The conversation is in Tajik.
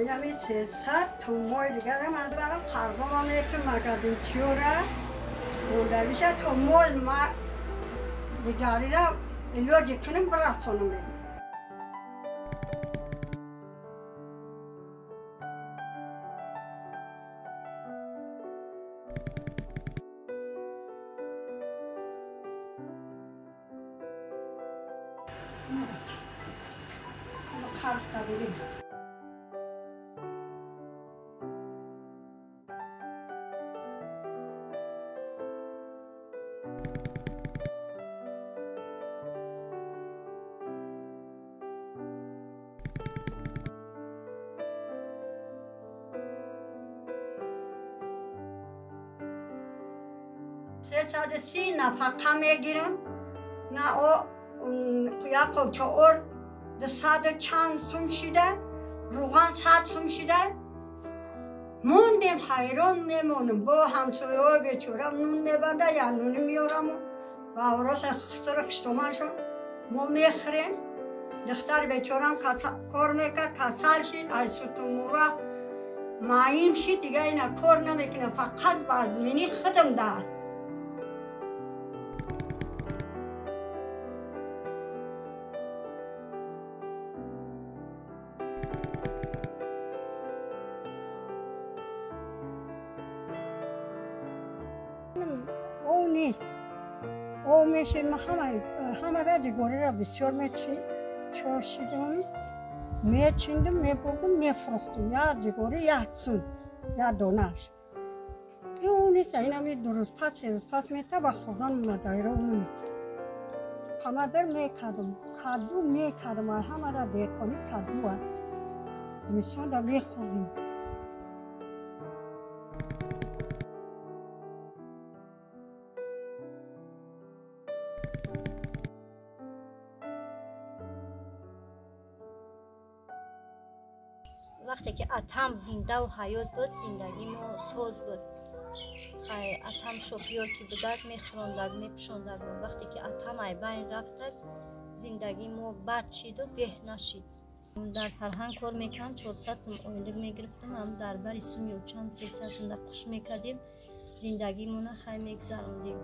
Инами 300 тумои дигарам аз барам қарзома мекунам магазинчиёра мондагиша то мол ма дигарира илоҷи кунам бирасонам. Қарз кардагим. 330 нафақа мегирам, на як қопча орд 200 чанд сум шида, рӯған 100 сум шида. Мондем, ҳайрон мемонем. Бо ҳамсояҳои бечора нун мебанда, як нуни меораму ва авроқи хисро хиштоманшо мо мехӯрем. Духтари бечорам кор мекард, касал шид, аз сутумура маим шид, дига ина кор намекунам, фақат вазмини худам дар. О нест. О мешид, ма ҳамага дигориро бисёр мечошидам, мечиндам, мебурдам, мефурӯхтам. Як дигори як сум, як донаш. О нест, инами 2 рӯз пас, 3 рӯз пас мета ба хӯрдан доира монед. Ҳамадар мекардам, каду мекардам, ҳамара деҳқонӣ кадуа. Зимистонда мехӯрдем. Вақте ки атам зиндаву ҳаёт буд, зиндагии мо соз буд. Хай атам шофёр ки будак, мехӯрондак, мепӯшондак. Вақте ки атам ай байн рафтак, зиндагии мо бад шиду беҳ нашид. Дар фарҳанг кор мекардам, 400 сум ойлик мегирифтам, ам дар бари сум ё чанд 300 сум да қуш мекардем, зиндагимона хай мегзарондем.